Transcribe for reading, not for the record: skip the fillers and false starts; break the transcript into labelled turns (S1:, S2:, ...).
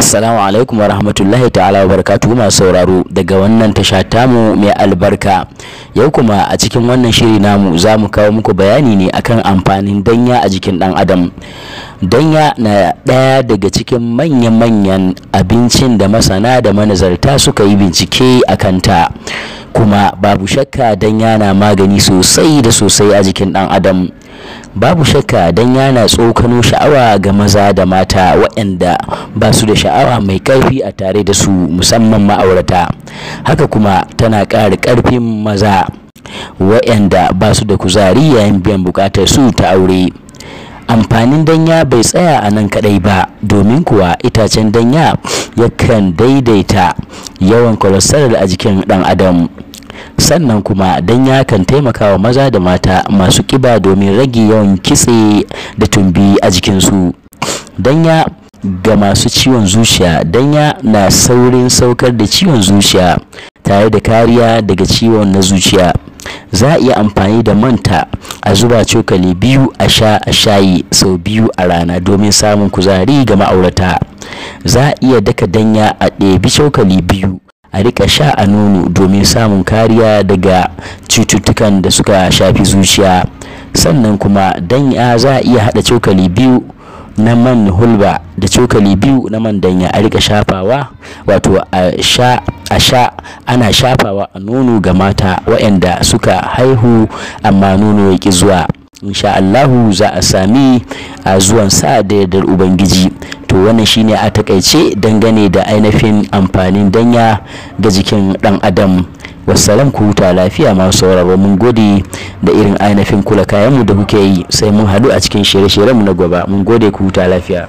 S1: Assalamu alaikum wa rahmatullahi ta'ala wa barakatuhu masu sauraro daga wannan tasha tamu mai albarka. Yau kuma a cikin wannan shiri namu za mu kawo muku bayani ne akan amfanin danya a jikin ɗan adam. Danya na ɗaya daga cikin manya-manyan abincin da masana da manazarta suka yi bincike a kanta. Kuma babu shakka danya na magani sosai da sosai a jikin ɗan adam. Babu shakka danya na tsokano sha'awa ga maza da mata waɗanda ba su da sha'awa mai ƙarfi a tare da su, musamman ma'aurata. Haka kuma tana ƙara ƙarfin maza waɗanda ba su da kuzari yayin biyan buƙatar su ta aure. Amfanin danya bai tsaya a nan kaɗai ba, domin kuwa itacen danya yakan daidaita yawan cholesterol a jikin ɗan adam. Sannan kuma danya kan taimaka wa maza da mata masu ƙiba domin rage yawan kitse da tumbi a jikinsu. Danya ga masu ciwon zuciya. Danya na saurin saukar da ciwon zuciya tare da kariya daga ciwon na zuciya. Za a iya amfani da manta a zuba cokali 2 a sha a shayi sau 2 a rana domin samun kuzari ga ma'aurata. Za a iya daka danya a ɗebi cokali 2 a riƙa sha a nono domin samun kariya daga cututtukan da suka shafi zuciya. Sannan kuma danya za a iya haɗa cokali 2 na man hulba da cokali 2 na man danya a riƙa shafawa, wato a sha ana shafawa a nono ga mata waɗanda suka haihu amma nono ya ƙi zuwa. Insha Allahu za a sami a zuwan sa da yardar Ubangiji. To wannan shine a takaice dangane da ainihin amfanin danya ga jikin ɗan adam. Wassalam, ku huta lafiya masu sauraro. Mun gode da irin ainihin kula kayanmu da kuke yi. Sai mun haɗu a cikin shirye-shiryenmu na gaba. Mun gode, ku huta lafiya.